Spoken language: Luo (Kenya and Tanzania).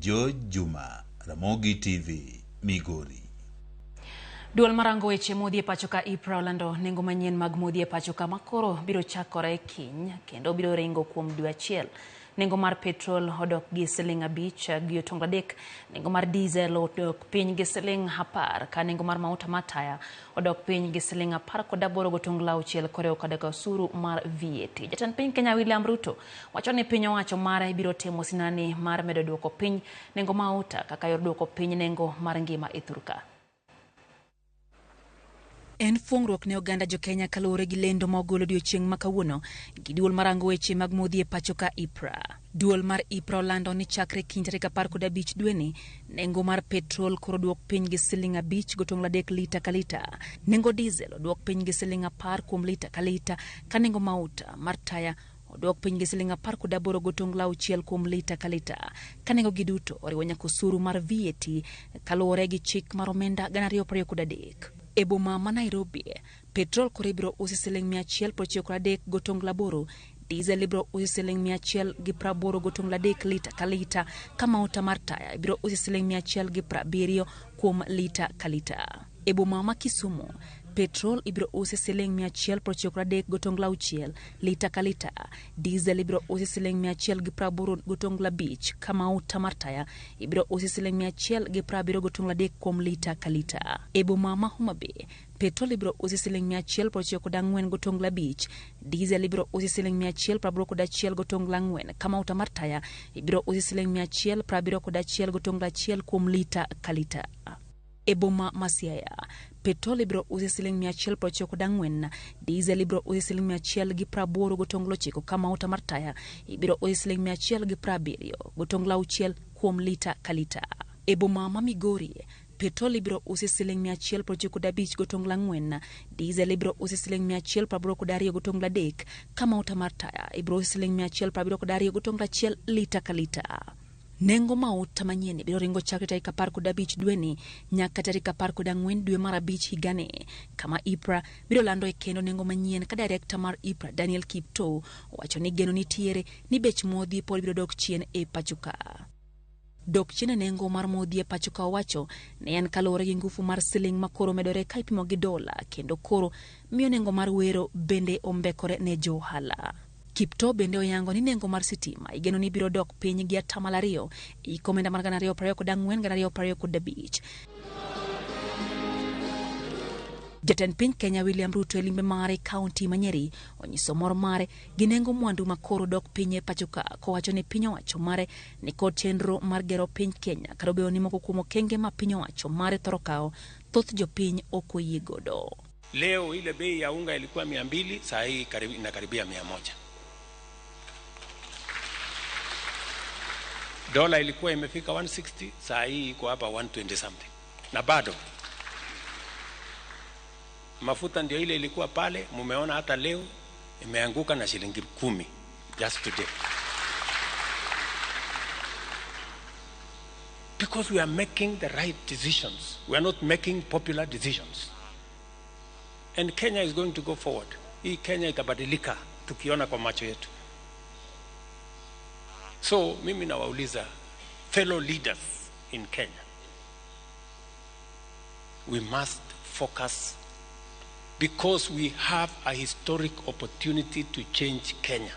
George Juma, Ramogi TV, Migori. Duol marango weche modhi e pacho ka IPRA olando nengo manyien mag modhi e pacho ka makoro biro chakore kiny kendo biro ringo kuom dwe achiel. Nengo mar petrol odok gi siling 5 gi otongo 3, nengo mar diesel odok piny gi siling 10, ka nengo mar mauta mar taya odok piny gi siling 18.6 koriwo koda ka osuru mar VAT. Jatend piny Kenya William Ruto wacho ni piny owacho mare biro timo sinani mar medo duoko piny nengo mauta kaka yor duoko piny nengo mar ngima e thurka. En fuong'ruok ne oganda jo Kenya kaluwore gi lendo ma ogol odiochieng' ma kawuono gi duol marango weche mag modhi e pacho ka IPRA. Duol mar IPRA olando ni chakre kiny tarik 15 dweni, nengo mar petrol koro oduok piny gi siling 5.3 lita ka lita. Nengo diesel oduok piny gi siling 10 kuom lita ka lita, ka nengo mauta mar taya oduok piny gi siling 18.6 kuom lita ka lita. Ka nengo gi duto oriwo nyaka osuru mar VAT kaluwore gi chik mar omenda 2023. E boma ma Nairobi, petrol koro ibiro usi siling 193.8, diesel ibiro usi siling 180.3 lita ka lita, ka mauta mar taya ibiro usi siling 170 kuom lita ka lita. E boma ma Kisumu, petrol ibiro usi siling 193.6 lita ka lita, diesel ibiro usi siling 180.5, ka mauta mar taya ibiro usi siling 173 kuom lita ka lita. E boma ma Homa Bay, petrol ibiro usi siling 194.5, diesel ibiro usi siling 181.4, ka mauta mar taya ibiro usi siling 171.1 kuom lita ka lita. E boma ma Siaya, petrol ibiro usi siling 194, diesel ibiro usi siling 189, ka mauta mar taya ibiro usi siling 170.6 kuom lita ka lita. E boma ma Migori, petrol ibiro usi siling 195.4, diesel ibiro usi siling 182.3, ka mauta mar taya ibiro usi siling 172.1 lita ka lita. Nengo mauta manyien biro ringo chakre tarik 15 dweni nyaka tarik 14 dwe mar 5 higani, kama IPRA biro lando e kendo nengo manyien ka director mar IPRA Daniel Kiptoo owacho ni geno nitiere ni bech modhi pod biro dok chien e pacho ka. Dok chien e nengo mar modhi e pacho ka owacho ne en kaluwore gi ngufu mar siling ma koro medore ka ipimo gi dola kendo koro miyo nengo mar wero bende ombekore ne jo ohala. Kiptoo bende oyango ni nengo mar sitima igeno ni biro dok piny gi 2% e hik omenda mar 2024 2025. Jatend piny Kenya William Ruto e limbe mare e kaunti ma Nyeri onyiso mor mare gi nengo mwandu ma koro dok piny e pacho ka, kowacho ni piny owacho mare ni kod chenro mar gero piny Kenya kata obedo ni moko kuom okenge ma piny owacho mare thoro kawo thoth jopiny ok oyie godo. Leo ile bei ya unga ilikuwa 200, saa hii inakaribia 100. Dola ilikuwa imefika 160, saa hii iko hapa 120 something. Na bado mafuta ndio ile ilikuwa pale, mumeona hata leo imeanguka na shilingi 10 just today. Because we are making the right decisions. We are not making popular decisions. And Kenya is going to go forward. Hii Kenya itabadilika tukiona kwa macho yetu. So mimi nawauliza fellow leaders in Kenya, we must focus because we have a historic opportunity to change Kenya.